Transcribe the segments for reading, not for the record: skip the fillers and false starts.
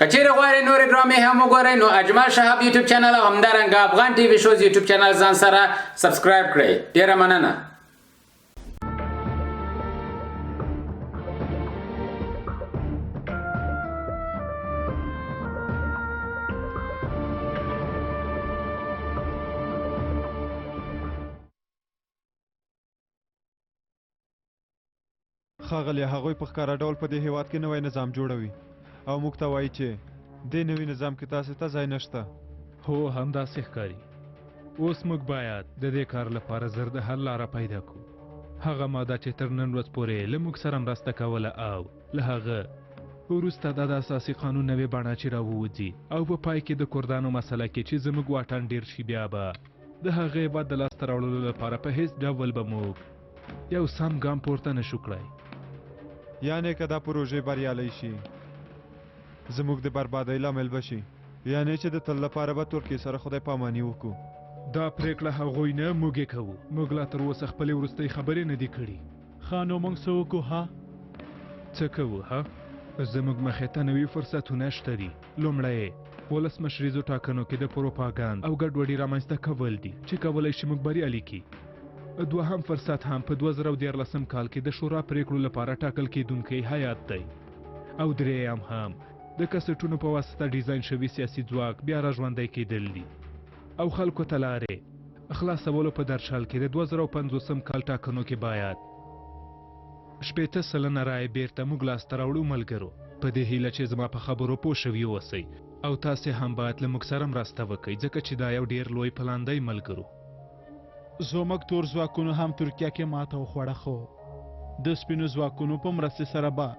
که چیرې غواړئ نورې ډرامې هم وګورئ نو اجمل شهاب یوټیوب چینل او همدارنګه افغان ټي وي شوز یوټیوب چینل ځان سره سبسکرایب کړئ. ډیره مننه. ښاغلیه، هغوی په ښکاره ډول په دې هېواد کې نوی نظام جوړوي او موږ ته وایي چې دې نوي نظام کې تاسې ته ځای نشته. هو، همداسې ښکاري. اوس موږ باید د دې کار لپاره زر د حل لاره پیدا کړو. هغه ماده چې تر نن ورځ پورې له موږ سره مرسته کوله او له هغه وروسته دا د اساسي قانون نوې بڼه چې راووځي او په پای کې د کردانو مسله کې چې زموږ واټن ډېر شي، بیا به د هغه هېواد د لاسته راوړلو لپاره په هېڅ ډول به موږ یو سم ګام پورته نشو کړای. یعنې که دا پروژې بریالۍ شي زموږ د بربادۍ لامل به شي، یعنې چې د تل لپاره به ترکیې سره خدای پاماني وکړو. دا پرېکړه هغوی نه، موږ یې کوو. موږ لا تر اوسه خپلې وروستۍ خبرې نه دي کړي. ښه نو موږ څه وکړو ها؟ څه کوو ها؟ زموږ مخې ته نوي فرصتونه شته دي. لومړی، ولسمشریزو ټاکنو کې د پروپاګاند او ګډوډي رامنځته کول دي چې کولی شي موږ بریالي کړي. دوهم فرصت هم په 2013 کال کې د شورا پرېکړو لپاره ټاکل کېدونکی هیات دی. او درېیم هم د کسټونو په واسطه ډیزاین شوي سیاسي ځواک بیا راژوندی کېدل دي او خلکو ته لارې خلاصولو په درشل کې د 2050 کال ټاکنو کې باید 60% رایې بېرته موږ لاسته راوړو. ملګرو، په دې هیله چې زما په خبرو پوه شوي اوسئ او تاسې هم باید له موږ سره مرسته وکړئ، ځکه چې دا یو ډېر لوی پلان دی. ملګرو، زموږ تور ځواکونو هم ترکیه کې ماته وخوړه، خو د سپینو ځواکونو په مرستې سره به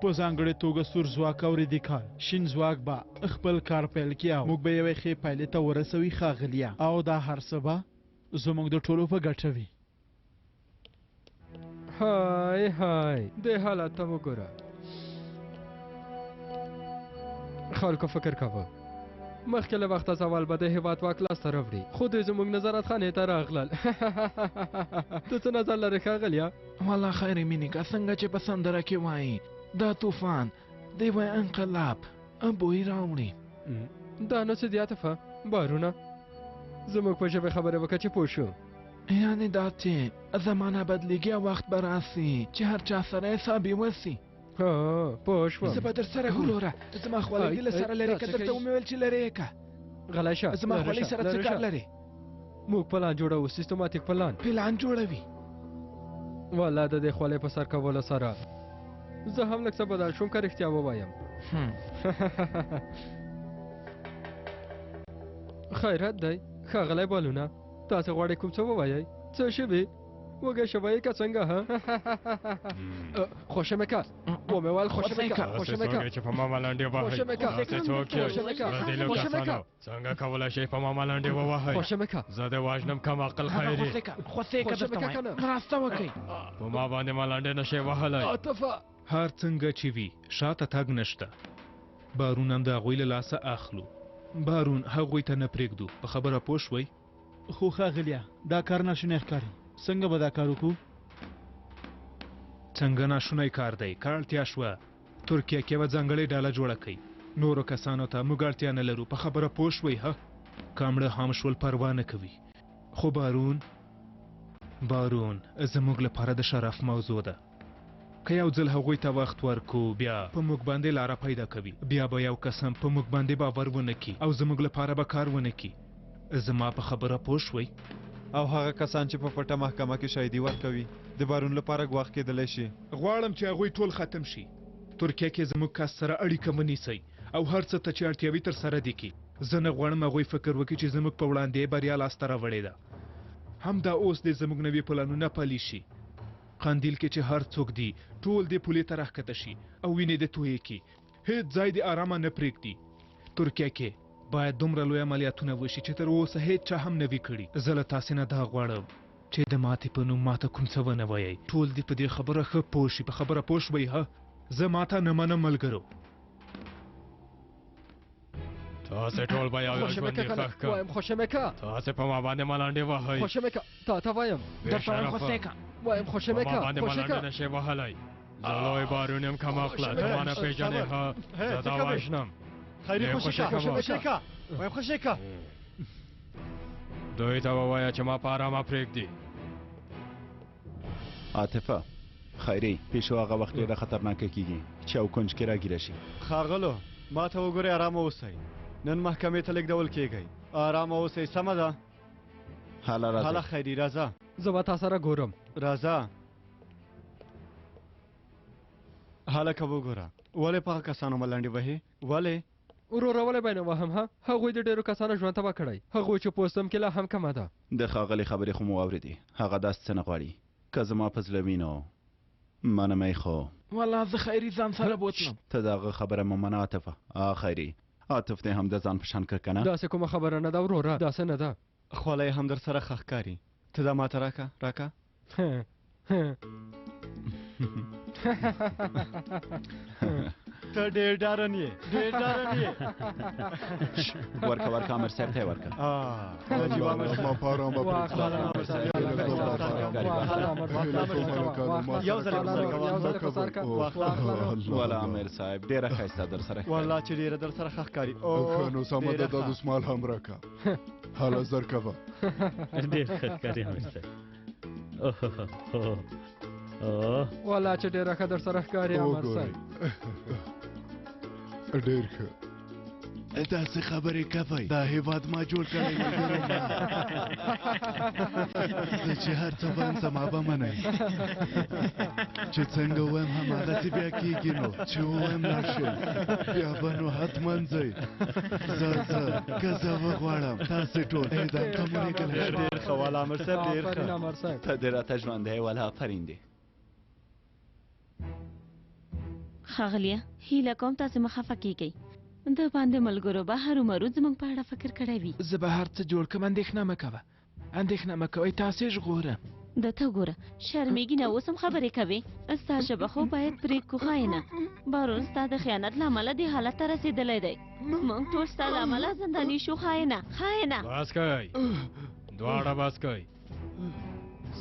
په ځانګړې توګه سور ځواک او ریدیکال شین ځواک به خپل کار پیل کړي او موږ به یوې ښې پایلې ته ورسوي ښاغلیه، او دا هر څه به زموږ د ټولو په ګټه وي. های های، دې حالت ته وګوره. خلکو فکر کاوه مخکې له وخته زوال به د هېواد واک لاسته راوړي، خو دوی زموږ نظارتخانې ته راغلل. ته څه نظر لرې ښاغلیه؟ والا خیر مینیکا، څنګه چې په سندره کې وایي دا طوفان د یوه انقلاب بوی راوړي. دا نو څه دي عاطفه؟ بارونه زموږ په ژبې خبرې وکړه چې پوه شو. یعنې دا چې زمانه بدلیږي او وخت به راسي چې هر چا سره حساب یې وسي. پوه شوم. زه به در سره وروره، زما خولۍ دې له سره لرې که، درته ومې ویل چې لرې یې که. غلی شه، زما خولۍ سره څه کار لرې؟ موږ پلان جوړوو، سیستماتیک پلان. پلان جوړوي؟ والا د دې خولۍ په سر کولو سره زه هم لږ څه بدل شوم، که رښتیا ووایم. خیرت دی ښاغلی بالونه، تاسې غواړئ کوم څه ووایئ؟ څه شوي؟ وږی شوی که څنګه؟ ها، خوشې مې که، ومې ویل خوشې مې که، خوشې مې که. چې په ما ملنډې وهئ؟ خوشې مې که، تاسې څوک یئ؟ خوشې مې که، رزیلو خوشې مې که. کسانو، څنګه کولی شئ په ما ملنډې ووهئ؟ خوشې مې که. زه دې وژنم کم عقل خیري. خوشې که، خوشې که خوشې مې درته که وایم، کنه. مرسته وکړئ. په ما باندې ملنډې نشئ وهلی. عاطفه. هر څنګه چې وي شاته تګ نشته. بارون هم د هغوی له لاسه اخلو، بارون هغوی ته نه پرېږدو. په خبره پوه شوئ؟ خو ښاغلیه، دا کار ناشونی ښکاري، څنګه به دا کار وکړو؟ څنګه ناشونی کار دی؟ که اړتیا شوه ترکیه کې یوه ځانګړې ډله جوړه کړئ. نورو کسانو ته موږ اړتیا نه لرو. په خبره پوه شوئ؟ ها، که مړه هم شول پروا نه کوي، خو بارون، بارون زموږ لپاره د شرف موضوع ده. که یو ځل هغوی ته وخت ورکو بیا په موږ باندې لاره پیدا کوي، بیا به یو کس هم په موږ باندې باور ونه کړي او زموږ لپاره به کار ونه کړي. زما په خبره پوه شوئ؟ او هغه کسان چې په پټه محکمه کې شاهدي ورکوي د بارون لپاره ګواښ کېدلی شي. غواړم چې هغوی ټول ختم شي. ترکیه کې زموږ کس سره اړیکه ونیسئ او هر څه ته چې اړتیا وي ترسره دې کړي. زه نه غواړم هغوی فکر وکړي چې زموږ په وړاندې یې بریا لاسته راوړې ده. همدا اوس دې زموږ نوي پلانونه پلي شي. قندیل کې چې هر څوک دي ټول دې پولې ته راښکته شي او وینې دې تویې کړي. هیڅ ځای دې آرامه نه پرېږدي. ترکیه کې باید دومره لوی عملیاتونه وشي چې تر اوسه هیڅ چا هم نه وي کړي. زه له تاسې نه دا غواړم چې د ماتې په نوم ماته کوم څه ونه وایئ. ټول دې په دې خبره ښه پوه شي. په خبره پوه شوئ؟ ها، زه ماته نه منم ملګرو. تاسې ټول به یو یو خوشې مې ژوندي که کنه، ښخ کړم. وایم خوشې مې که. تاسې په ما باندې ملنډې وهئ. خوشې مې که، تا ته وایم. بې درته وایم شرفه. خوشې که. وایم خوشې مې په که، ما باندې خوشې ملنډې که. نشئ وهلی. زه لوی بارون یم کم عقله، ته ما نه پېژنې؟ ها، زه دا وژنم. خیري خوشې که، خوشې که، وایم خوشې که. دوی ته ووایه چې ما په ارامه پرېږدي. عاطفه، خیري، پیشو هغه وخت ډېره خطرناکه کېږي چې یو کنج کې راګیره شي. ښاغلو، ما ته وګورئ، ارامه اوسئ. نن محکمې ته لېږدول کېږئ. ارامه اوسئ، سمه ده؟ هله راځئ. هله خیري، راځه. زه به تا سره ګورم. راځه. هلکه وګوره، ولې په هغه کسانو ملنډې وهې؟ ولې؟ وروره ولې به یې نه وهم؟ ها، هغوی د ډېرو کسانو ژوند تباه کړی، هغوی چې پوستم کې لا هم کمه ده. د ښاغلي خبرې خو مو واورېدې، هغه داسې څه نه غواړي. که زما په زړه وي نو منم یې خو. والله زه خیري ځان سره بوتلم. ته د هغه خبره مه منه عاطفه. آ خیري، عاطف دې هم د ځان په شان کړ که نه؟ داسې کومه خبره نه ده وروره، داسې نه ده. خوله یې هم در سره ښه ښکاري. ته دا ماته راکه، راکه. ته ډېر ډارن یې، ډېر ډارن یې. ورکه ورکه، امر صاحب ته یې ورکه. عجیبه امر صاحب. ما په ارامه پرېږده. یو ځل یې په سر کوه. والا امر صاحب ډېره ښایسته در سره ښکاري. والله چې ډېره در سره ښه ښکاري. ښه نو سمه ده، دا دستمال هم راکه. هله زر کوه. ډېر ښه ښکاري امر صاحب. والله چې ډېره ښه در سره ښکاري امر صاحب. ډېر ښه. داسې خبرې کوئ، دا هېواد ما جوړ کړی ملګرو. زه چې هر څه وایم زما به منئ، چې څنګه وایم هماغسې بیا کېږي. نو چې ووایم لاړ شئ بیا به نو حتما ځئ. زه زه که زه وغواړم تاسې ټول اعدام ته مو لېږلی شم. ډېر ښه والا امر صاحب، ډېر ښه. ته دې راته ژوندی والا، آفرین دې. ښاغلیه، هیله کوم تاسې مه خفه کېږئ. د باندې ملګرو به هرومرو زموږ په اړه فکر کړی وي. زه به هر څه جوړ کړم، اندېښنه مه کوه، اندېښنه مه کوئ، تاسې ژغورم. ده ته ګوره، شرمېږي نه، اوس هم خبرې کوې. ستا ژبه خو باید پرې کړو خاینه. بارون ستا د خیانت له امله دې حالت ته رسېدلی دی. موږ ټول ستا له امله زنداني شو. خاینه، خاینه. بس کوئ، دواړه بس کوئ.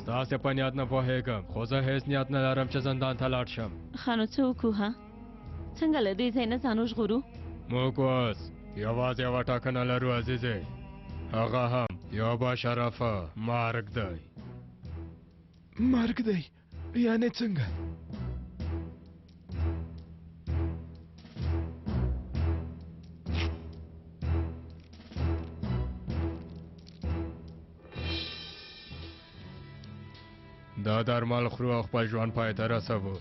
ستاسې په نیت نه پوهېږم، خو زه هېڅ نیت نه لرم چې زندان ته لاړ شم. ښه نو څه وکړو؟ ها، څنګه له دې ځای نه ځان وژغورو؟ موږ اوس یوازې یوه ټاکنه لرو عزیزې، هغه هم یو باشرفه مرګ دی. مرګ دی؟ یعنې څنګه؟ دا درمل خورو او خپل ژوند پای ته رسوو.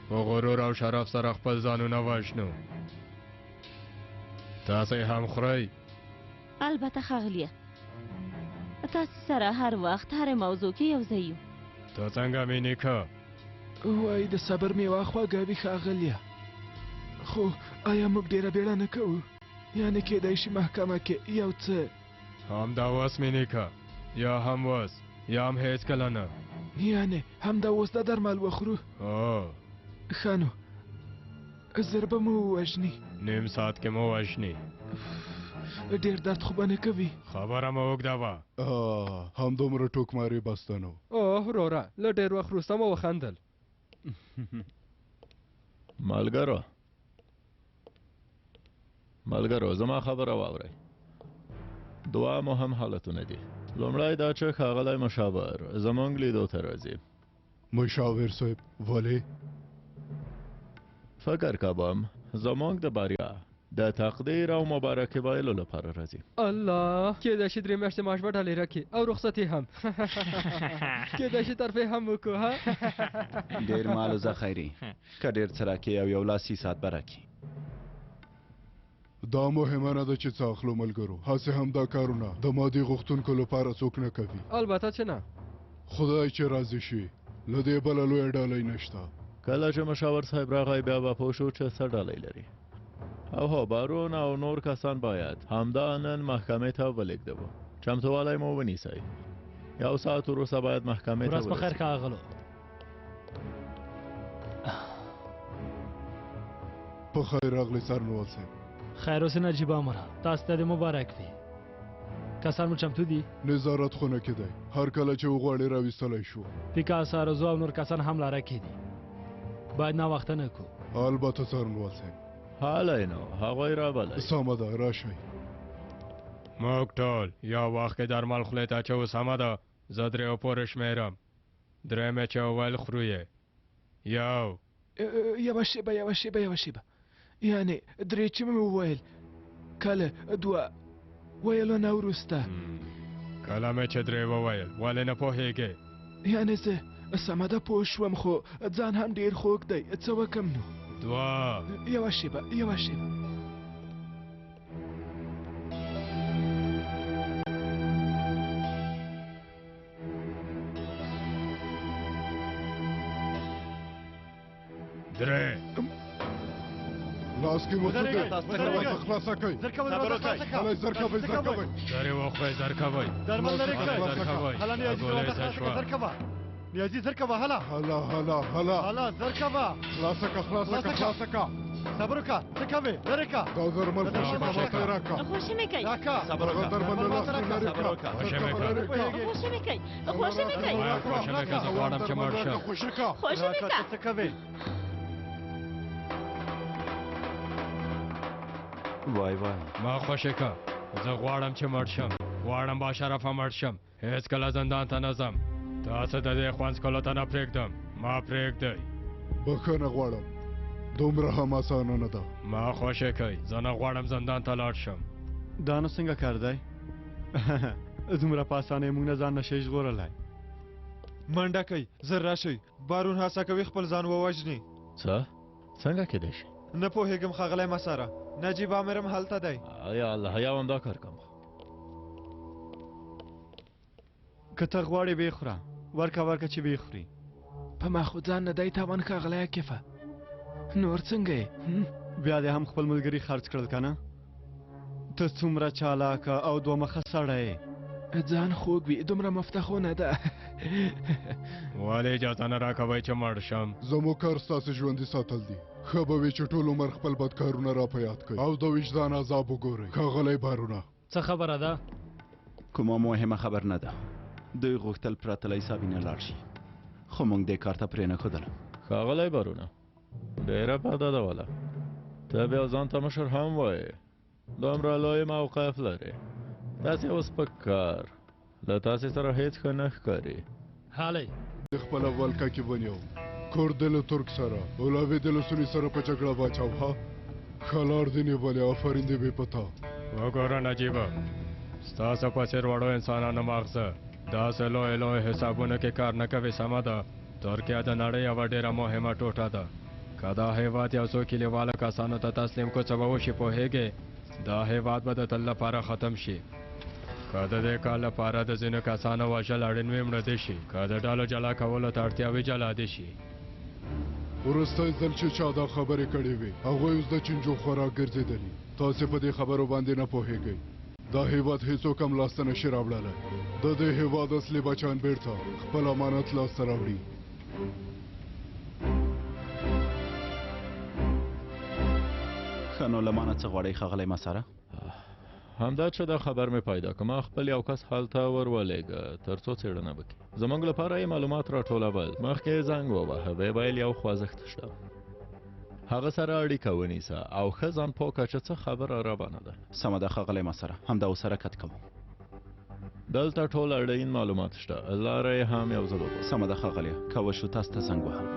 په غرور او شرف سره خپل ځانونه وژنو. تاسې هم خورئ؟ البته ښاغلیه، تاسې سره هر وخت هرې موضوع کې یو ځای یو. ته څنګه مې نیکه؟ وایي د صبر میوه خوږه وي ښاغلیه، خو آیا موږ ډېره بیړه نه کوو؟ یعنې کیدای شي محکمه کې یو څه. همدا اوس مې نیکه، یا هم اوس یا هم هېڅکله نه. یعنې همدا اوس دا درمل وخورو؟ هو. ښه نو زر به مو ووژني. نیم ساعت کې مو وژني. ډېر درد خو به نه کوي؟ خبره مو اوږده وه. همدومره ټوکماري بس ده نو. اوه وروره، له ډېر وخت وروسته مو وخندل. ملګرو، ملګرو، زما خبره واورئ. دوه مهم حالتونه دي. لومړی دا چې ښاغلی مشاور زمونږ لیدو ته راځي. مشاور صاحب ولې؟ فکر کوم زمونږ د بریا د تقدیر او مبارکي ویلو لپاره راځي. الله، کېدای شي 3 میاشتې معاش به ډالۍ راکړي او رخصتي هم. کېدای شي ترفیع هم وکړو. ها، ډېر مال زه خیري، که ډېر څه راکړي او یو لاسي ساعت به راکړي. دا مهمه نه ده چې څه اخلو ملګرو، هسې هم دا کارونه د مادي غوښتونکو لپاره څوک نه کوي. البته چې نه. خدای چې راضي شي، له دې بله لویه ډالۍ نشته. کله چې مشاور صاحب راغی بیا به پوه شو چې څه ډالۍ لري. او هو، بارون او نور کسان باید همدا نن محکمې ته ولېږدوو. چمتووالی مو ونیسئ. یو ساعت وروسته باید محکمې ته ورځ په خیر ورسېږو. ښاغلو. په خیر راغلی څارنوال صاحب. خیر اوسې نجیب امره، تاسو ته دې مبارک وي. کسان مو چمتو دي؟ نظارت خونه کې دی، هر کله چې وغواړي راویستلی شو. پیکاس، آرزو او نور کسان هم لاره کې دي. باید ناوخته نه کړو. البته څارنوال صاحب. هلئ نو هغوی راولئ. سمه ده، راشئ. موږ ټول یو وخت کې درمل خولې ته اچوو. سمه ده، زه دریو پورې شمېرم. درې مې چې وویل خورو یې. یو. یوه شېبه، یوه شېبه، یوه شېبه. یعنې درې چې مې وویل، کله دوه ویلو نه وروسته. کله مې چې درې وویل، ولې نه پوهېږې؟ یعنې زه سمه ده پوه شوم، خو ځان هم ډېر خوږ دی، څه وکم نو؟ دوه. یوه شېبه، یوه شېبه. درې. لاس کې مو څه دی؟ دروازه خلاصه کړئ. هلئ زر کوئ، زر کوئ. زر یې وخورئ، زر کوئ. درمل لرې کړئ. زر کوئ. هله نیازي، دروازه خلاصه کړه، زر کوه. نیازي زر کوه، هله. هله، هله، هله. هله زر کوه. خلاصه کړه، خلاصه کړه، خلاصه کړه. صبر وکړه، څه کوې؟ لرې کړه. دا درمل خوشې کړه، ماته یې راکړه. خوشې مې کړئ. راکړه. صبر وکړه. دا درمل له لاسه لرې کړه. خوشې مې کړه. خوشې مې کړئ، خوشې مې کړئ. خوشې مې کړه، زه غواړم چې مړ شم. خوشې کړه. خوشې مې کړه. څه کوې؟ وای وای. ما خوشې کړه، زه غواړم چې مړ شم، غواړم با شرفه مړ شم. هېڅکله زندان ته نه ځم. تاسو د دې خوند څکلو ته نه پرېږدم. ما پرېږدئ. بښنه غواړم، دومره هم اسانه نه ده. ما خوشې کړئ، زه نه غواړم زندان ته لاړ شم. دا نو څنګه کار دی؟ دومره په اسانۍ موږ نه ځان نه شئ ژغورلی. منډه کړئ، زر راشئ. بارون هڅه کوي خپل ځان ووژني. څه؟ څنګه کېدای شي؟ نه پوهېږم ښاغلی مساره، نجیب آمر هم هلته دی. یا الله، یا همدا کار کوم. که ته غواړې ویې خوره، ورکه ورکه چې ویې خوري. په ما خو ځان نه دی تاوان ښاغلی عاکفه، نور څنګه یې؟ بیا دې هم خپل ملګري خرڅ کړل که نه؟ ته څومره چالاکه او دوه مخه سړی یې. ځان خوږ وي، دومره مفته خو نه ده. ولې اجازه نه راکوئ چې مړ شم؟ زموږ کار ستاسې ژوندي ساتل دي. ښه به وي چې ټول عمر خپل بد کارونه را په یاد کړئ او د وجدان عذاب وګورئ. ښاغلی بارونه. څه خبره ده؟ کومه مهمه خبر نه ده. دوی غوښتل پرته له حسابینه لاړ شي، خو موږ دې کار ته پرې نه ښودله. ښاغلی بارونه، ډېره بده ده وله. ته بیا ځان ته مشر هم وایې، دومره لوی موقف لرې. داسې یو سپک کار له تاسې سره هېڅ ښه نه ښکاري. هلئ. د خپله ولکه کې ونیو. کور دې له ترک سره، علاوې دې له سني سره په جګړه واچاو. ها، ښه لار دې نیولې، آفرین دې وي په تا. وګوره نجیبه، ستاسو په څېر وړو انسانانو ماغزه داسې لوی لوی حسابونو کې کار نه کوي. سمه ده، ترکیه د نړۍ یوه ډېره مهمه ټوټه ده. که دا هېواد یو څو کلیوالو کسانو ته تسلیم کړو، څه به وشي پوهېږې؟ دا هېواد به د تل لپاره ختم شي. که د دې کار لپاره د ځینو کسانو وژل اړین وي، مړه دې شي. که د ډلو جلا کولو ته اړتیا وي، جلا دې شي. وروستی ځل چې چا دا خبرې کړې وې، هغوی اوس د چینجو خوراک ګرځېدلي. تاسې په دې خبرو باندې نه پوهېږئ. دا هېواد هېڅوک هم لاسته نه شي راوړلی. د دې هېواد اصلي بچیان بېرته خپل امانت لاسته راوړي. ښه نو له ما نه څه غواړئ ښاغلی مساره؟ همدا چې دا خبر مې پیدا کړ، ما خپل یو کس هلته ور ولېږه تر څو څېړنه وکړي. زموږ لپاره یې معلومات راټولول. مخکې یې زنګ وواهه، ویې ویل یو خوځښت شته، هغه سره اړیکه ونیسه او ښه ځان پوه کړه چې څه خبره روانه ده. سمه ده ښاغلی مساره، همدا اوس حرکت کوم. دلته ټول اړین معلومات شته، لاره یې هم یو ځل وګوره. سمه ده ښاغلیه، که وشو تاسو ته زنګ وهم.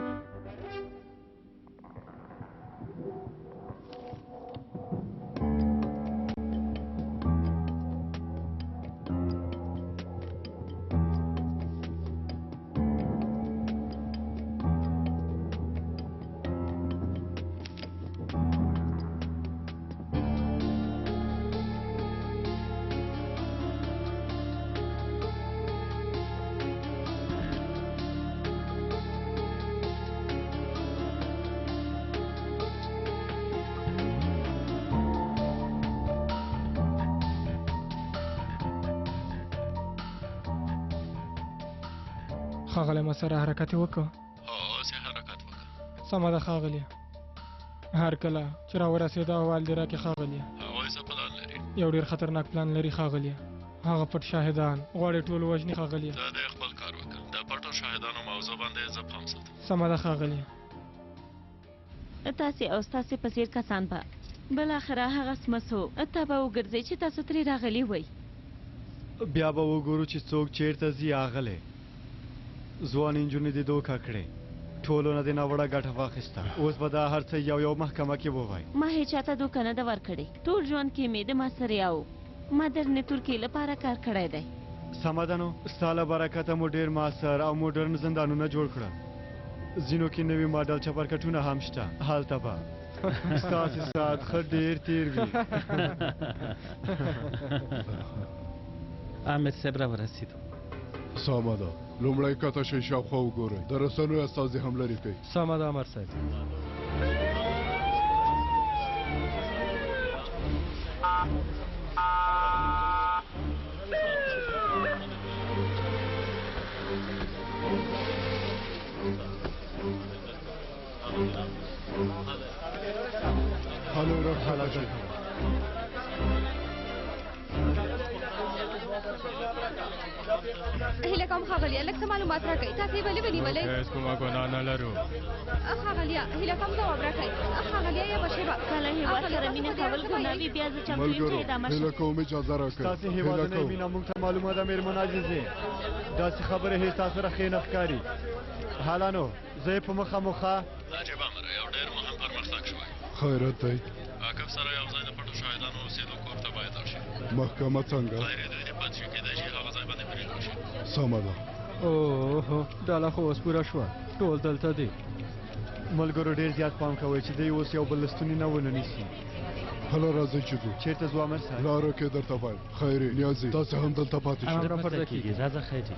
ښاغلی ما سره حرکت یې وکړ. هو، اوس یې حرکت وکړ. سمه ده ښاغلیه، هر کله چې راورسېده احوال دې راکړې ښاغلیه. هغوی څه پلان لري؟ یو ډېر خطرناک پلان لري ښاغلیه. هغه پټ شاهدان غواړي ټول ووژني ښاغلیه. ته دې خپل کار وکړه، د پټو شاهدانو موضوع باندې زه پام ساتم. سمه ده ښاغلیه. تاسې او ستاسې په څېر کسان به بالاخره هغه سمسو ته به وګرځئ چې تاسو ترې راغلي وئ. بیا به وګورو چې څوک چیرته ځي. اغلې ځوانې نجونې دې دوکه کړې، ټولو نه دې ناوړه ګټه واخیسته. اوس به دا هر څه یو یو محکمه کې ووایي. ما هیچا ته دوکه نه ده ورکړې. ټول ژوند کې مې د معاصرې او مدرنې ترکیې لپاره کار کړی دی. سمه ده نو، ستا له برکته مو ډېر معاصر او مډرن زندانونه جوړ کړل. ځینو کې نوي ماډل چپرکټونه هم شته. هلته به ستاسې ساعت ښه ډېر تېر وي. امیر صاحب راورسېدو. سمه ده، لومړی کته شئ، شاوخوا وګورئ، د رسنیو استازي هم لرې کړئ. سمه ده امر صاحب. هلئ راکښته شئ. هیله کوم ښاغلیه لږ څه معلومات راکړئ. تاسې یې ولې ونیولئ؟ هېڅ کومه ګناه نه لرو. ښاغلیه هیله کوم ځواب راکړئ. ښاغلیه یوه شېبه. که له هېواد سره مینه کول ګناه وي، بیا زه چمتو یم چې اعدامه شم. هیله کوم اجازه راکړئ. ستاسې هېوادنۍ مینه موږ ته معلومه ده مېرمن عزیزې. داسې خبرې هېڅ تاسو سره ښې نه ښکاري. هله نو زه یې په مخه مخه. نجیب امره، یو ډېر مهم پرمختګ شوی. خیرت دی. عاقب سره یو ځای د پټو شاهدانو اوسېدو کور ته باید لاړ شي. محکمه څنګه؟ خیرې دوی دې پت شي، کېدای شي هغه ځای باندې برید وشي. سمه ده. اوهو، ډله خو اوس پوره شوه، ټول دلته دي. ملګرو ډېر زیات پام کوئ چې دوی اوس یو بل له ستوني نه ونه نیسي. هله راځئ چې ځو. چېرته ځو امر صاحب؟ لاره کې درته وایم. خیرې نیازي، تاسې هم دلته پاتې شئ. امر پرده کېږي. راځه خیرې.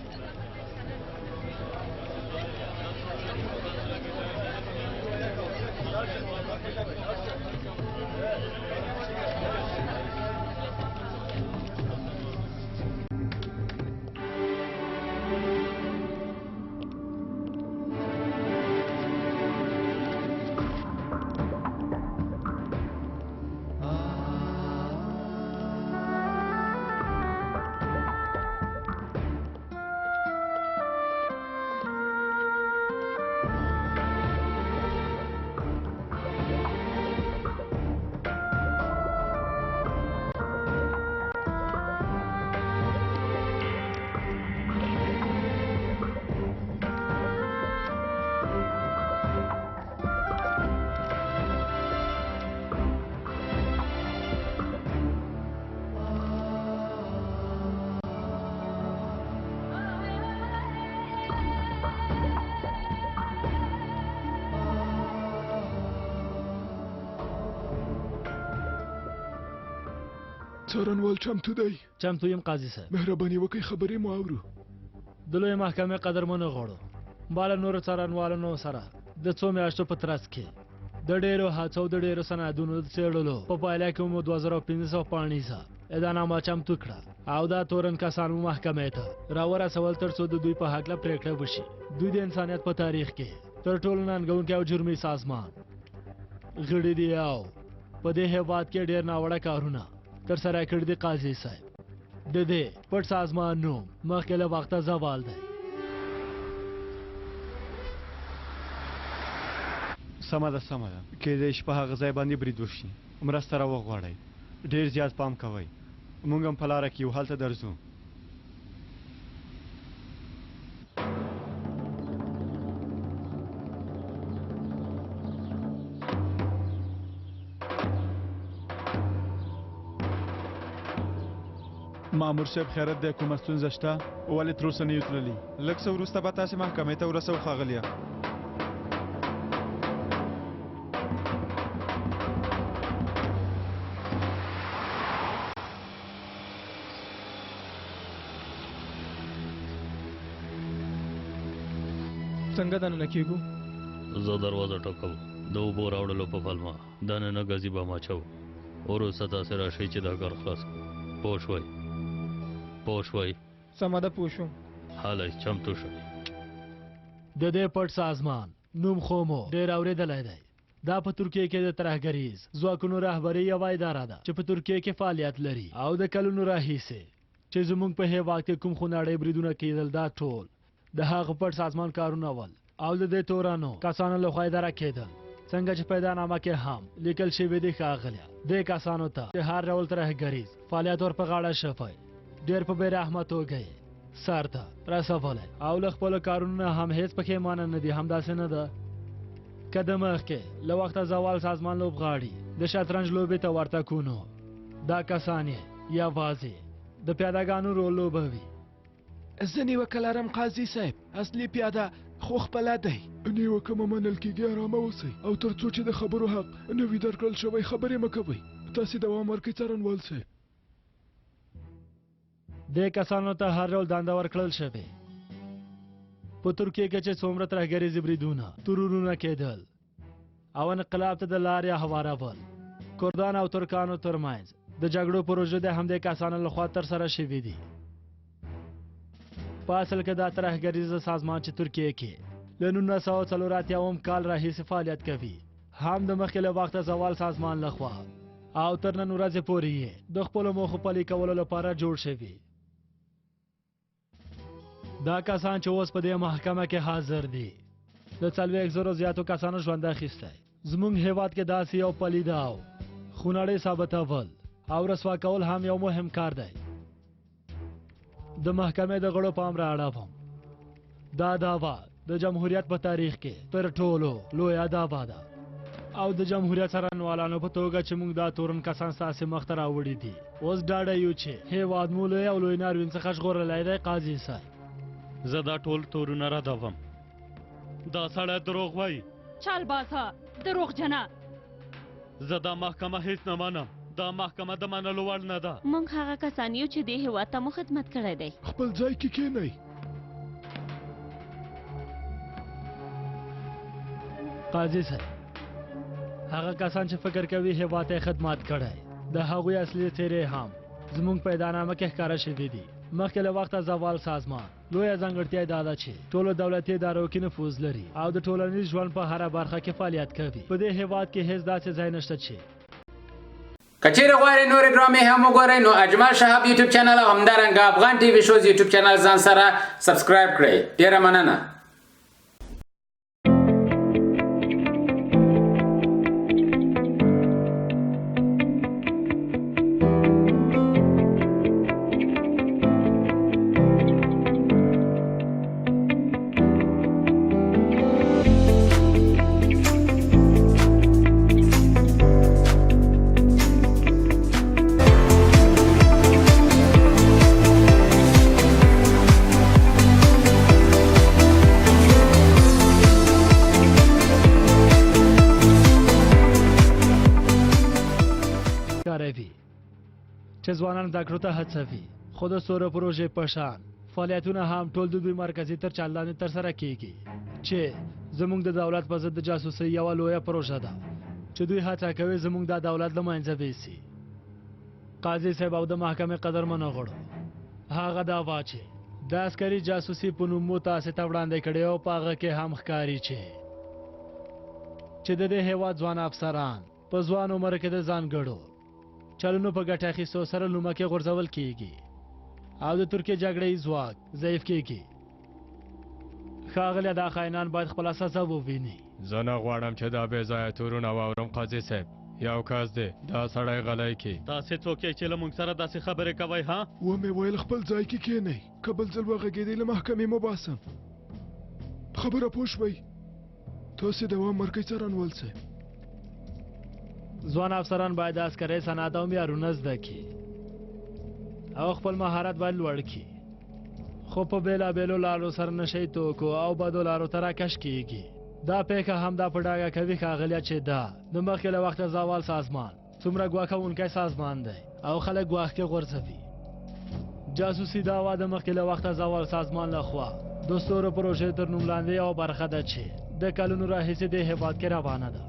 څارنوال چمتو دی؟ چمتو یم قاضي صاحب. مهرباني وکړئ خبرې مو اورو. د لویې محکمې قدرمنو غړو، بالا نورو څارنوالانو سره د څو میاشتو په ترڅ کې د ډېرو هڅو د ډېرو سندونو د څېړلو په پایله کې مو 2500 پاڼیزه ادعانامه چمتو کړه او دا تورن کسان مو محکمې ته راورسول تر څو د دوی په هکله پرېکړه وشي. دوی د انسانیت په تاریخ کې تر ټولو ننګونکی او جرمي سازمان غړي دي او په دې هېواد کې ډېر ناوړه کارونه ترسره کړي دي. قاضي صاحب، د دې پټ سازمان نوم مخکې له وخته زوال دی. سمه ده سمه ده، کېدای شي په هغه ځای باندې برید وشي. مرسته راوغواړئ، ډېر زیات پام کوئ. موږ هم په لاره کې یو، هلته درځو. مامور صاحب خیرت دی، کومه ستونزه شته؟ ولې تر اوسه نه یو تللي؟ لږ څه وروسته به تاسې محکمې ته ورسوو ښاغلیه. څنګه دننه کېږو؟ زه دروازه ټکوم، د اوبو راوړلو په پلمه دننه ګزي به ماچوم. وروسته تاسې راشئ چې دا کار خلاص کړو. پوه شوئ؟ پوه شوئ؟ سمه ده، پوه شوم. هلئ چمتو شئ. د دې پټ سازمان نوم خو مو ډېر اورېدلی دی. دا په ترکیه کې د ترهګریز ځواکونو رهبري یوه اداره ده چې په ترکیه کې فعالیت لري او د کلونو راهیسې چې زموږ په هېواد کې کوم خونړی بریدونه کېدل، دا ټول د هغه پټ سازمان کارونه ول او د دې تورنو کسانو لخوا اداره کېدل. څنګه چې په ادعانامه کې هم لیکل شوي دي ښاغلیه، دې کسانو ته چې هر ډول ترهګریز فعالیت ور په غاړه شوی، ډېر په بې رحمه توګه یې سر ته رسولی او له خپلو کارونو نه هم هېڅ پښېمانه نه دي. همداسې نه ده؟ که د مخکې له وخته زوال سازمان لوبغاړي د شطرنج لوبې ته ورته کونو، دا کسان یې یوازې د پیادهګانو رول لوبوي. زه نیوکه لرم قاضي صاحب، اصلي پیاده خو خپله دی. نیوکه مه منل کېږي، ارامه اوسئ او تر څو چې د خبرو حق نه وي درکړل شوی خبرې مه کوئ. تاسې دوام ورکړئ څارنوال صاحب. دې کسانو ته هر ډول دنده ورکړل شوې. په ترکیه کې چې څومره ترهګریز بریدونه، ترورونه کېدل او انقلاب ته د لارې هوارول، کردان او ترکانو ترمنځ د جګړو پروژې د همدې کسانو لخوا ترسره شوې دي. په اصل کې دا ترهګریز سازمان چې ترکیه کې له 1984 کال راهیسې فعالیت کوي، هم د مخکې له وخته زوال سازمان لخوا او تر نن ورځې پورې یې د خپلو موخو پلي کولو لپاره جوړ شوي. دا کسان چې اوس په دې محکمه کې حاضر دي، له 40,000 زیاتو کسانو ژوند اخیستی. زموږ هیواد کې داسې یو پلیده او خونړۍ ثابتول او رسوا کول هم یو مهم کار دی. د محکمې د غړو پام رااړوم، دا دعوا د جمهوریت په تاریخ کې تر ټولو لویه دعوا ده او د جمهوریت څارنوالانو په توګه چې موږ دا تورن کسان ستاسې مخ ته راوړي دي، اوس ډاډه یو چې هیواد مو لوی او لوی ناورین څخه ژغورلی دی. قاضي صاحب، زه دا ټول تورونه ردوم. دا سړی دروغ وایي. چالبازه، دروغجنه. زه دا محکمه هیڅ نه منم. دا محکمه د منلو وړ نه ده. موږ هغه کسان یو چې دې هیواد ته مو خدمت کړی دی. خپل ځای کې کښېنئ. قاضي صاحب، هغه کسان چې فکر کوي هیواد ته خدمت کړی، د هغوی اصلي څېرې هم زموږ په ادعانامه کې ښکاره شوي دي. مخکې له وخته زوال سازمان لویه ځانګړتیا دا ده چې ټولو دولتي ادارو کې نفوذ لري او د ټولنیز ژوند په هره برخه کې فعالیت کوي. په دې هیواد کې هیڅ داسې ځای نشته چې که چیرې غواړئ نورې ډرامې هم وګورئ نو اجمل شهاب یوټیوب چینل او همدارنګه افغان ټي وي شوز یوټیوب چینل ځان سره سبسکرایب کړئ. ډیره مننه. چې ځوانان زده کړو ته هڅوي، خو د ستورو پروژې په شان فعالیتونه هم ټول د دوی مرکزي تر چل لاندې ترسره کیږي، چې زموږ د دولت په ضد د جاسوسۍ یوه لویه پروژه ده چې دوی هڅه کوي زموږ دا دولت له منځه بیسي. قاضي صاحب او د محکمې قدرمنو غړو، هغه دعوا چې د عسکري جاسوسي په نوم مو تاسې ته وړاندې کړې او په هغه کې هم ښکاري چې د دې هیواد ځوان افسران په ځوان عمر کې د ځانګړو چلونو په ګټه اخیستو سره لومه کې غورځول کیږي او د ترکیې جګړه ییز ځواک ضعیف کیږي. ښاغلیه، دا خاینان باید خپله سزا وویني. زه نه غواړم چې دا بې ځایه تورونه واورم. قاضي صاحب، یو کس دی، دا سړی غلی کی. تاسې څوک یئ چې له موږ سره داسې خبرې کوئ؟ ها؟ ومې ویل خپل ځای کې کښېنئ، که بل ځل وغږېدئ له محکمې مو باسم. خبره پوه شوئ؟ تاسې دوام ورکړئ څارنوال صاحب. ځوان افسران باید د عسکرۍ صنعت او معیارونه زده کړي او خپل مهارت باید لوړ کړي، خو په بېلابېلو لارو سره نشه یي توکو او بدو لارو ته راکش کیږي. دا پېښه هم دا په ډاګه کوي ښاغلیه چې دا د مخکې له وخته زوال سازمان څومره ګواښونکی سازمان دی او خلک ګواښ کې غورځوي. جاسوسي دعوا د مخکې له وخته زوال سازمان لخوا د ستورو پروژې تر نوم لاندې یوه برخه ده چې د کلونو راهیسې دې هیواد کې روانه ده.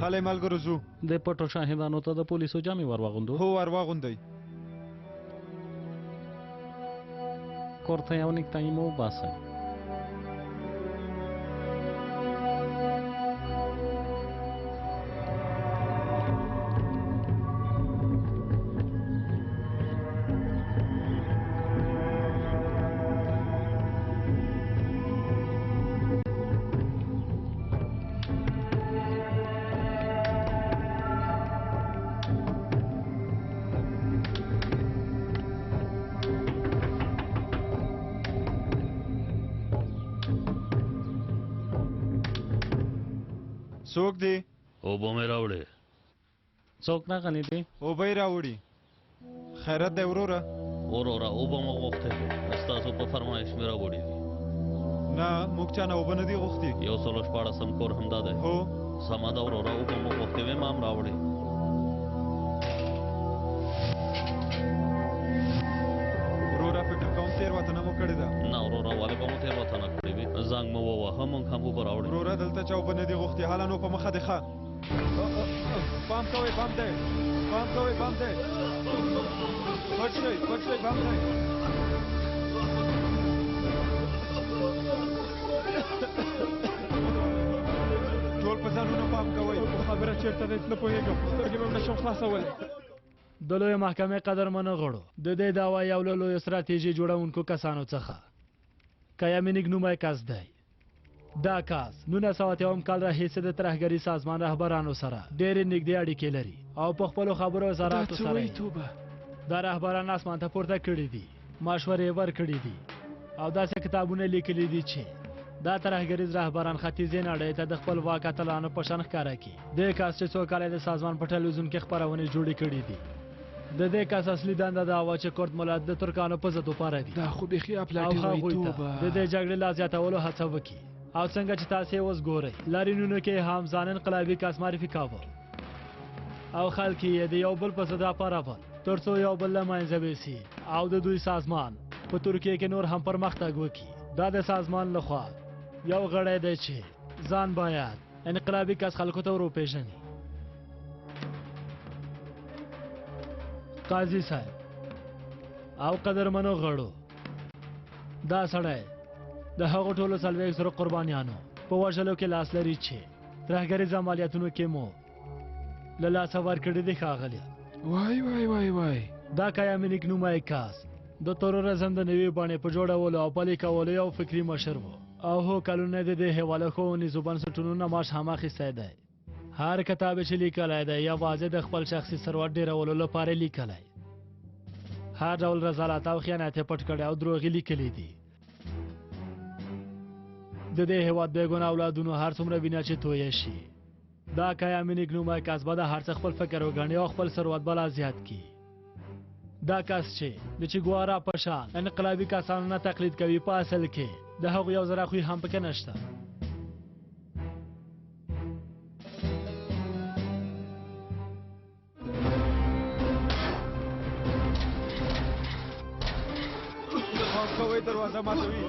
هلئ ملګرو ځو. د پټو شاهدانو ته د پولیسو جامې ور واغوندو؟ هو ور واغوندئ. کورتۍ او نیکټایي مو وباسئ. څوک دی؟ اوبه مې راوړې. څوک راغلی دی؟ اوبه یې راوړي. خیرت دی وروره؟ وروره اوبه مو غوښتې وې، ستاسو په فرمایش مې راوړي دي. نه، موږ چا نه اوبه نه دي غوښتي. 116 کور همدا دی. هو. سمه ده وروره، اوبه مو غوښتې وې، ما هم راوړې. وروره فکر کوم تېروتنه مو کړې ده. نه وروره، ولې به مو تېروتنه کړې وي؟ زنګ مو وواهه، موږ هم اوبه راوړې. وروره دلته چا اوبه نه دي غوښتي، هله نو په مخه دې ښه. پام کوئ، بم دی، پام کوئ، بم دی، پټ شئ، پټ شئ، بم دی. ټول په ځانونو پام کوئ. خبره چېرته ده؟ نه پوهېږم، سترګې مې هم نشم خلاصولی. د لویې محکمې قدرمنو غړو، د دې دعوا یو له لویو ستراتیژي جوړونکو کسانو څخه کیامینیک نومی کس دی. دا کس 1980 کال راهیسې د ترهګري سازمان رهبرانو سره ډېرې نږدې اړیکې لري او په خپلو خبرو اظهاراتو سره دا رهبران اسمان ته پورته کړي دي، مشورې ورکړي دي او داسې کتابونه لیکلي دي چې دا ترهګریز رهبران ختیځې نړۍ ته د خپل واک اتلانو په شان ښکاره کړي. دې کس چې څو کاله د سازمان په ټلویزیون کې خپرونې جوړې کړي دي، د دې کس اصلي دنده دا وه چې کرد ملت د ترکانو په ضد وپاروي دا خو بیخي او اپلاټي وایي هغوی ته توبه. د دې جګړې لا زیاتولو هڅه وکړي. او څنګه چې تاسې اوس ګورئ، لاریونونو کې هم ځان انقلابي کس معرفي کاوه او خلک یې د یو بل په ضد راپارول تر څو یو بل له منځه ویسي او د دوی سازمان په ترکیه کې نور هم پرمختګ وکړي. دا د سازمان لخوا یو غړی دی چې ځان باید انقلابي کس خلکو ته وروپېژني. قاضي صاحب او قدرمنو غړو، دا سړی د هغو ټولو 40 زرو قربانیانو په وژلو کې لاس لري چې ترهګریز عملیاتونو کې مو له لاسه ورکړي دي. ښاغلی وای وای وای وای، دا کیامینیک نومی کس د تروریزم د نوې بڼې په جوړولو او پلي کولو یو فکري مشر و او هو کلونه د دې هېواد له ښوونیزو بنسټونو نه معاش هم اخیستی دی. هر کتاب چې لیکلی دی یوازې د خپل شخصي ثروت ډېرولو لپاره لیکلی. هر ډول رذالت او خیانت یې پټ کړی او دروغ یې لیکلي دي. د دې هېواد بېګناه اولادونو هر څومره وینه چې تویه شي، دا کیامینیک نومی کس به د هر څه خپل فکر وګڼي او خپل ثروت به لا زیات کړي. دا کس چې د چیګوارا په شان انقلابي کسانو نه تقلید کوي، په اصل کې د هغو یو ذره خوی هم پکې نشته. پام کوئ، دروازه ماتوي.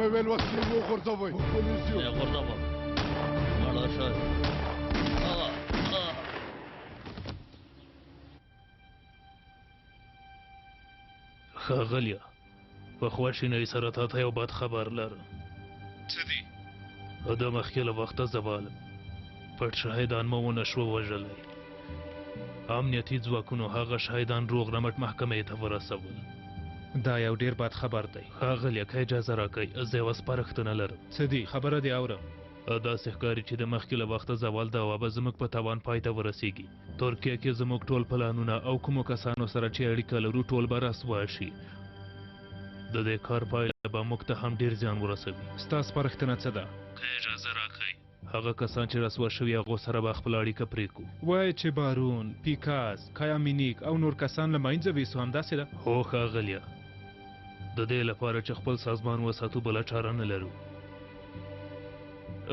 ویل وسلې وغورځوئ. پولیس یو. یې غورځوم. مړه شئ. ښاغلیه، په خواشینۍ سره تا ته یو بد خبر لرم. څه دي؟ د مخکې له وخته زوال پټ شاهدان مو ونه شو وژلی. امنیتي ځواکونو هغه شاهدان روغ رمټ محکمې ته ورسول. دا یو ډیر بد خبر دی. ښاغلیه، که اجازه راکړئ زه یوه سپارښتنه لرم. څه دي؟ خبره دې اورم. داسې ښکاري چې د مخکې له وخته زوال دعوا به زموږ په توان پای ته ورسیږي. ترکیه کې زموږ ټول پلانونه او کومو کسانو سره چې اړیکه لرو ټول به رسوا شي. د دې کار پایله به موږ ته هم ډیر زیان ورسوي. ستا سپارښتنه څه ده؟ که اجازه راکړئ، هغه کسان چې رسوا شوي هغو سره به خپله اړیکه پرې کړو. وایې چې بارون، پیکاس، کایامینیک او نور کسان له منځه ویسو، همداسې ده؟ هو ښاغلیه، د دې لپاره چې خپل سازمان وساتو بله چاره نه لرو.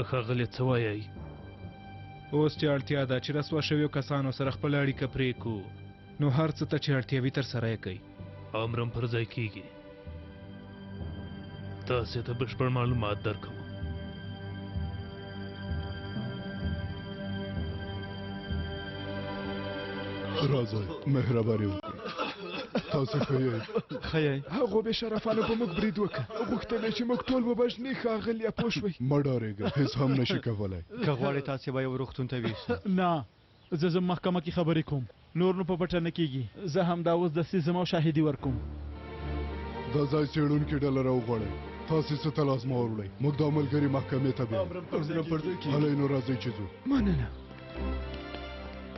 ښاغلیه څه وایئ؟ اوس چې اړتیا ده چې رسوا شویو کسانو سره خپله اړیکه پرې کړو، نو هر څه ته چې اړتیا وي ترسره یې کړئ. امرم پر ځای کیږي. تاسې ته بشپړ معلومات درکوم. راځئ، مهرباني وکړئ. تاسو ښه یئ؟ ښه یئ. هغو بې شرفانو په موږ برید وکړ، غوښتل یې چې موږ ټول ووژني. ښاغلیه پوه شوئ؟ مه ډارېږه، هېڅ هم نه شي کولی. که غواړئ تاسې به یو روغتون ته ویسو. نه، زه ځم محکمه کې خبرې کوم، نور نو په پټه نه کېږي. زه همدا اوس دستي ځم او شاهدي ورکوم. د ځای څېړونکي ډله راوغواړئ. تاسې څه ته لاس مه وروړئ، موږ دا ملګري محکمې ته بیایو. هلئ نو راځئ چې ځو. مننه.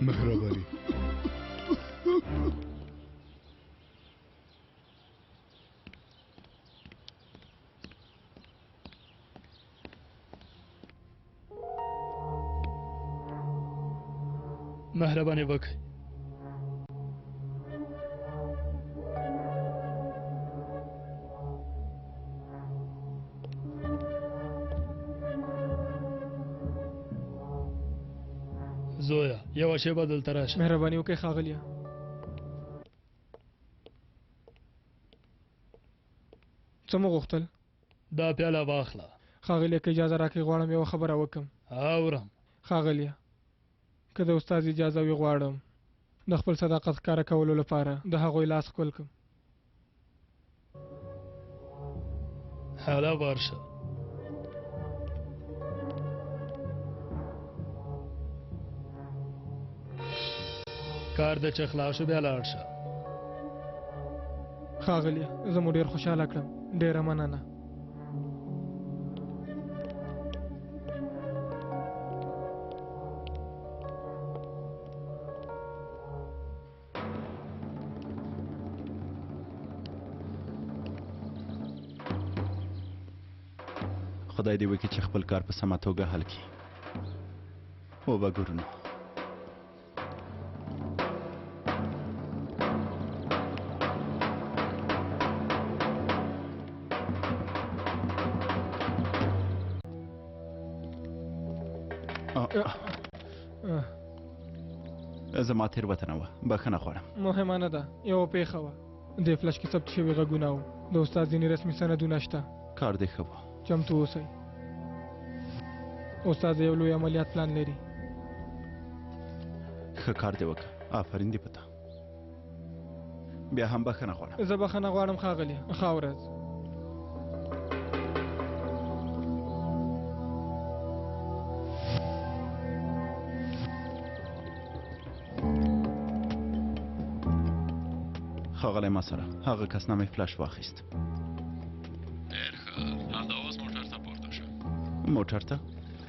مهرباني. مهرباني وکړئ. زویه یوه شېبه دلته راشه. مهرباني وکړئ ښاغلیه. څه مو غوښتل؟ دا پیاله واخله. ښاغلیه که اجازه راکړئ غواړم یوه خبره وکړم. اورم. ښاغلیه که د استاد اجازه وي غواړم د خپل صداقت ښکاره کولو لپاره د هغوی لاس ښکل کړم. هله ورشه. کار د چې خلاص شو بیا لاړ شه. ښاغلیه زه مو ډېر خوشحاله کړم، ډېره مننه. خدای دې وکړي چې خپل کار په سمه توګه حل کړي. وبه ګورو نو. زما تېروتنه وه، بښنه غواړم. مهمه نه ده، یوه پېښه وه. دې فلش کې ثبت شوي غږونه او د استاد ځینې رسمي سندونه شته. کار دې ښه و. چمتو اوسئ، استاد یو لوی عملیات پلان لري. ښه کار دې وکړ، آفرین دې په تا. بیا هم بښنه غواړم. زه بښنه غواړم ښاغلیه. ښه ورځ. ښاغلی ما سره هغه کس نه مې فلش واخیست. ډېر ښه، همدا اوس موټر ته پورته شه. موټر ته؟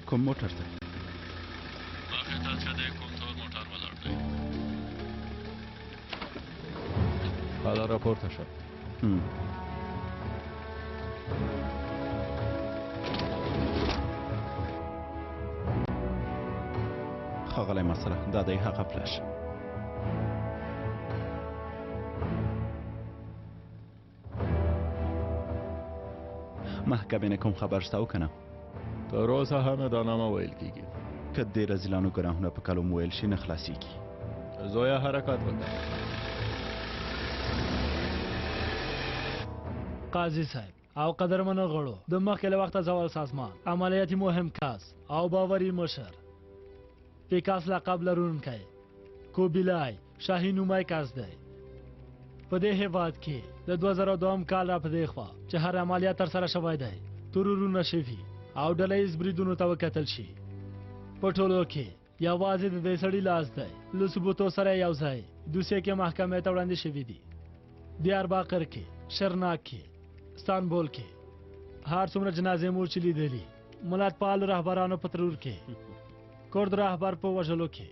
کوم موټر ته؟ مخې ته چې دی کوم تور موټر ولاړ دی. هله راپورته شه. ښاغلی ما سره دا دی هغه فلش. محکمې نه کوم خبر شته او که نه؟ تر اوسه هم دا نامه ویل کېږي. که دې رزیلانو ګناهونه په کلم ویل شي نه خلاصېږي. زویه حرکت وکړه. قاضي صاحب او قدرمنو غړو، د مخکې له وخته زوال سازمان عملیاتي مهم کس او باوري مشر پیکاس لقب لرونکی کوبیلای شاهي نومی کس دی. په دې هېواد کې د 2002 کال را په دې خوا چې هر عملیات ترسره شوی دی ترورونه شوي او ډله ییز بریدونو ته وکتل شي. په ټولو کې یوازې د دې سړي لاس دی. له ثبوتو سره یو ځای دوسیې کې محکمې ته وړاندې شوي دي. دیارباقر کې، شرناک کې، استانبول کې هر څومره جنازې مو چې لیدلي، ملتپالو رهبرانو په ترور کې، کرد رهبر په وژلو کې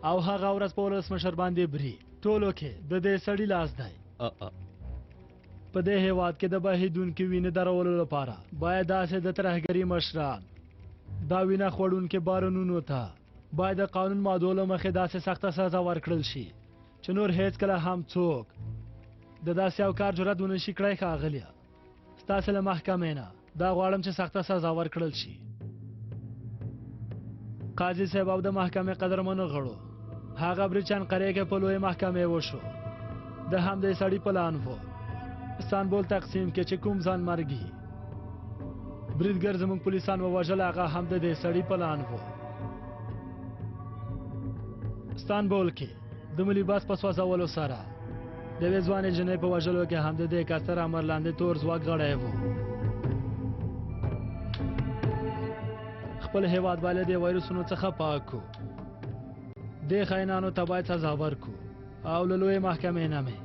او هغه ورځ په ولسمشر باندې برید، ټولو کې د دې سړي لاس دی. په دې هېواد کې د بهېدونکې وینې درولو لپاره باید داسې د ترهګري مشران، دا وینه خوړونکي بارونونو ته باید د قانون مادو له مخې داسې سخته سزا ورکړل شي چې نور هېڅکله هم څوک د داسې یو کار جرأت ونه شي کړی. ښاغلیه، ستاسې له محکمې نه دا غواړم چې سخته سزا ورکړل شي. قاضي صاحب او د محکمې قدرمنو غړو، هغه برید چې انقرې کې په لویې محکمې وشو د همدې سړي پلان و. استانبول تقسیم کې چې کوم ځانمرګي بریدګر زموږ پولیسان ووژل، هغه هم د دې سړي پلان و. استانبول کې د ملي بس په سوځولو سره د یوې ځوانې جنۍ په وژلو کې هم د دې کس تر امر لاندې تور ځواک غړی و. خپل هیواد باید له دې ویروسونو څخه پاک کړو. دې خاینانو ته باید سزا ورکړو او له لویې محکمې نه مې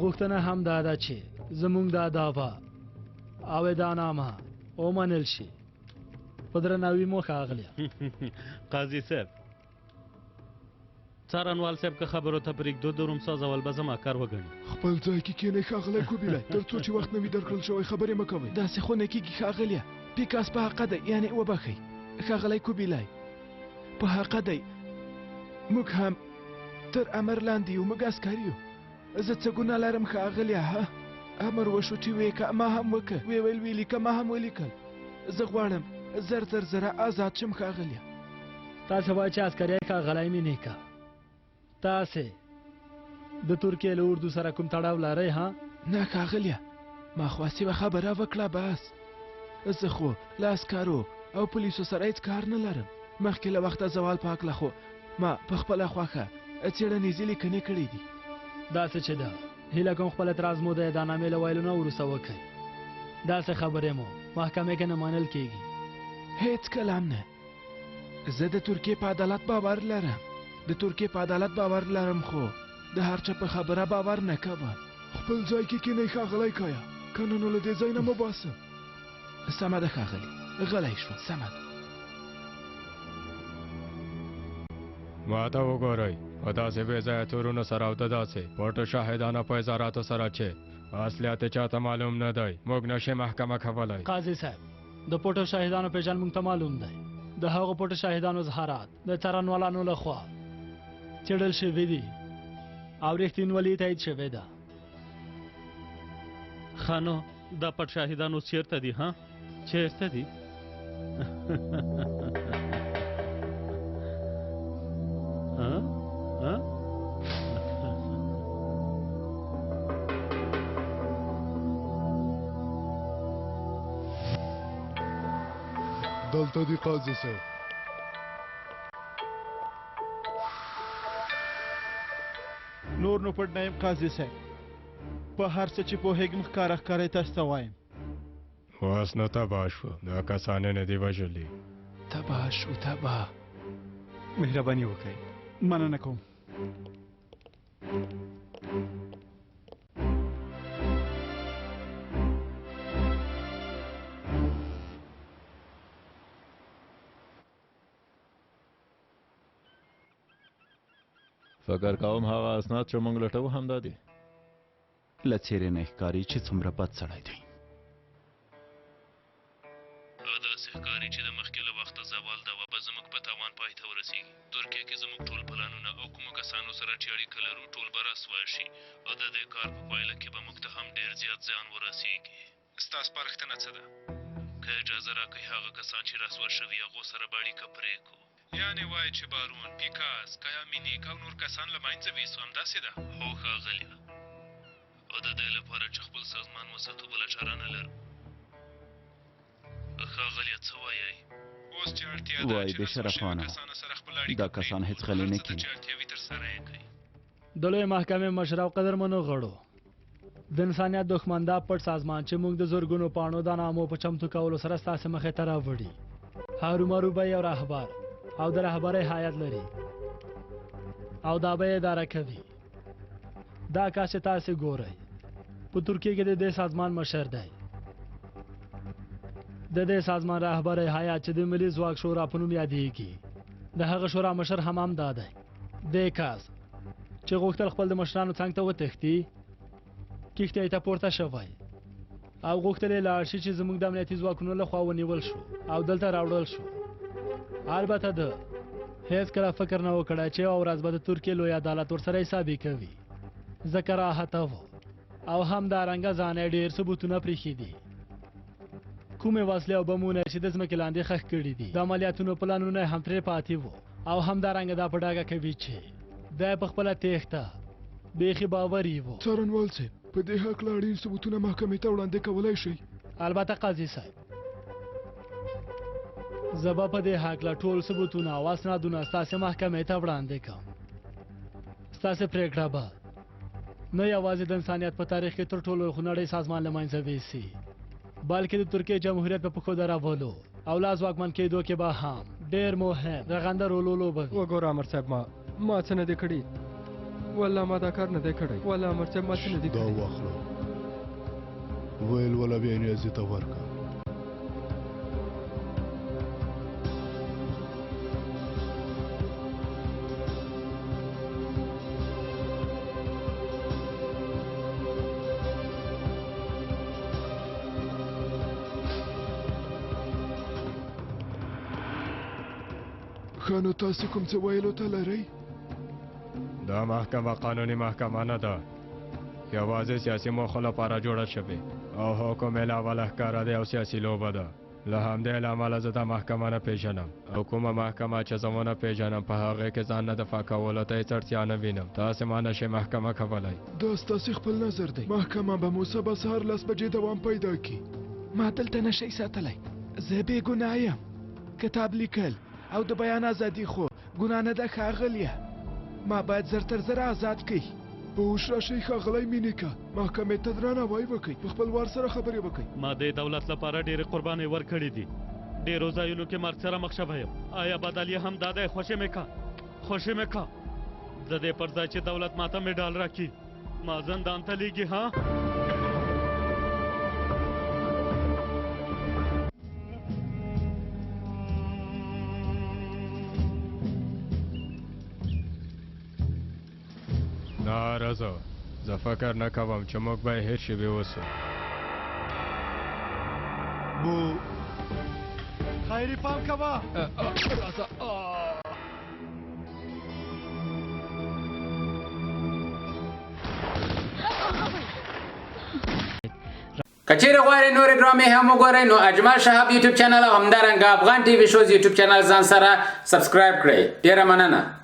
غوښتنه هم دا ده چې زموږ دا دعوا او ادعانامه ومنل شي. په درناوي مو ښاغلیه. قاضي صاحب، څارنوال صاحب که خبرو ته پرېږدو د روم سازول به زما کار وګڼي. خپل ځای کې کښېنئ ښاغلی کوبیلی، تر څو چې وخت نه وي درکړل شوی خبرې مه کوئ. داسې خو نه کېږي ښاغلیه، پیکاس په حقه دی، یعنې وبخښئ ښاغلی کوبیلی په حقه دی. موږ هم تر امر لاندې یو، موږ عسکر یو. زه څه ګناه لرم ښاغلیه؟ ها، امر وشو چې ویکه، ما هم وکه، ویې ویل ویلیکه، ما هم ولیکل. زه غواړم زر تر زره ازاد شم ښاغلیه. تاسې وایئ چې عسکر یې ښاغلی مې نیکه، تاسې د ترکیې له اردو سره کوم تړاو لرئ؟ ها؟ نه ښاغلیه، ما خو هسې یوه خبره وکړه بس. زه خو له عسکرو او پولیسو سره هېڅ کار نه لرم. مخکې له وخته زوال په هکله خو ما په خپله خوښه څېړنیزې لیکنې کړې دي. داسې چې ده، هیله کوم خپل اعتراض مو د ادعانامې له ویلو نه وروسته وکړئ. داسې خبرې مو محکمې کې نه منل کېږي. هېڅکله هم نه. زه د ترکیې په عدالت باور لرم، د ترکیې په عدالت باور لرم، خو د هر چا په خبره باور نه کوم. خپل ځای کې کښېنئ ښاغلی کایا، که نه نو له دې ځای نه مو باسم. سمه ده ښاغلي، غلی شوم، سمه ده. ما ته وګورئ، په داسې بې ځایه تورونو سره او د داسې پټو شاهدانو په اظهاراتو سره چې اصلیت یې چاته معلوم نه دی، موږ نشي محکمه کولی. قاضي صاحب، د پټو شاهدانو پېژند موږ ته معلوم دی. د هغو پټو شاهدانو اظهارات د څارنوالانو له خوا څېړل شوي دي او رښتینولي تایید شوې ده. ښه نو دا پټ شاهدان اوس چېرته دي؟ ها، چېرته دي؟ ها ها دلته دی قاضي صاحب. نور نو پټ نه یم قاضي صاحب، په هر څه چې پوهېږم ښکاره ښکاره یې تاسو ته وایم. اوس نو تباه شو، دا کسان یې نه دي وژلي. تباه شو، تباه. مهرباني وکړئ. مننه کوم. فکر کوم هغه اسناد چې موږ لټوو همدا دي. له څېرې نه ښکاري چې څومره بد سړی دی. او داسې ښکاري چې د مخکې له وخته زوال دعوه به زموږ په تاوان پای ته ورسېږي. ترکیه کې زموږ ټول پلانونه او کومو کسانو سره چې اړیکه لرو ټول به رسوا شي او د دې کار په پایله کې به موږ ته هم ډېر زیات زیان ورسېږي. ستا سپارښتنه څه ده؟ که اجازه راکړئ هغه کسان چې رسوا شوي هغو سره به اړیکه پرې کړو. یعنې وایې چې بارون، پیکاس، کیامینیک او نور کسان له منځه ویسو، همداسې ده؟ هو ښاغلیه، او د دې لپاره چې خپل سازمان وساتو بله چاره نه لرو. ښاغلیه څه وایئ؟ اوس چې اړتیا ده وای چې بې رسوا شویو شرفانو، کسانو سره خپله اړیکه دا پرې کسان کړو، هېڅ غلي هر نه څه ته کېني. چې اړتیا وي ترسره یې کړئ. د لویې محکمې مشر او قدرمنو غړو، د انسانیت دښمن دا پټ سازمان چې موږ د زرګونو پاڼو د نامو په چمتو کولو سره ستاسې مخې ته راوړي، هرومرو به یو رهبر او د رهبرۍ هیئت لري او دا به یې اداره کوي. دا کس چې تاسې ګورئ په ترکیه کې د دې سازمان مشر دی. د دې سازمان رهبرۍ هیئت چې د ملي ځواک شورا په نوم یادېږي، د هغه شورا مشر هم همدا دی. دې کس چې غوښتل خپل د مشرانو څنګ ته وتښتي، کښتۍ ته پورته شوی او غوښتل یې لاړ شي چې زموږ د امنیتي ځواکونو لخوا ونیول شو او دلته راوړل شو. البته ده هېڅکله فکر نه و کړی چې یوه ورځ به د ترکیې لوی عدالت ورسره حسابي کوي، ځکه راحته و او همدارنګه ځان یې ډېر ثبوتونه پرېښي دي. کومې وسلې او بمونه چې د ځمکې لاندې ښخ کړي دي، د عملیاتونو پلانونه یې هم ترې پاتې وو او همدارنګه دا په ډاګه کوي چې دی په خپله تېښته بیخي باوري و. څارنوال صاحب، په دې هکله اړین ثبوتونه محکمې ته وړاندې کولای شئ؟ البته قاضي صاحب، زه به په دې هکله ټول ثبوتونه او اسنادونه ستاسې محکمې ته وړاندې کړم. ستاسې پرېکړه به نه یوازې د انسانیت په تاریخ کې تر ټولو خونړی سازمان له منځه ویسي، بلکې د ترکیې جمهوریت په پښو درولو او لا ځواکمن کېدو کې به هم ډېر مهم رغنده رول ولوبوي. وګوره امر صاحب، ما څه نه دي کړي، والله ما دا کار نه دی کړی، والله امر صاحب ما څه نه دي دا کړي. واخله، ویل ولا بیا نیازي ته ورکړه. ښه نو تاسې کوم څه ویلو ته لرئ؟ دا محکمه قانوني محکمه نه ده، یوازې سیاسي موخو لپاره جوړه شوې او حکم یې له اوله ښکاره دی او سیاسي لوبه ده. له همدې لامله زه دا محکمه نه پېژنم او کومه محکمه چې زه ونه پېژنم په هغې کې ځان نه دفاع کولو ته هېڅ اړتیا نه وینم. تاسې ما نه شئ محکمه کولی. دا ستاسې خپل نظر دی. محکمه به مو سبا سهار 10 بجې دوام پیدا کړي. ما دلته نه شئ ساتلی، زه بې ګناه یم. کتاب لیکل او د بیان ازادي خو ګناه نه ده ښاغلیه. ما باید زر تر زره ازاد کړئ. په هوښ راشئ ښاغلی مینیکا، محکمې ته درناوی وکړئ، په خپل وار سره خبرې وکړئ. ما د دولت لپاره ډېرې قربانۍ ورکړې دي، ډېرو ځایونو کې مرګ سره مخ شوی یم. آیا بدل یې هم دا دی؟ خوشې مې که، خوشې مې که. د دې پر ځای چې دولت ماته مډال راکړي، ما زندان ته لیږي. ها؟ نه رضا، زه فکر نه کوم چې موږ به یې هېر شي بېوسو. بو خیری پام کوه. راځه. که چیرې غواړئ نورې ډرامې هم وګورئ نو اجمل شهاب یوټیوب چینل او همدارنګه افغان ټي وي شوز یوټیوب چینل ځان سره سبسکرایب کړئ. ډیره مننه.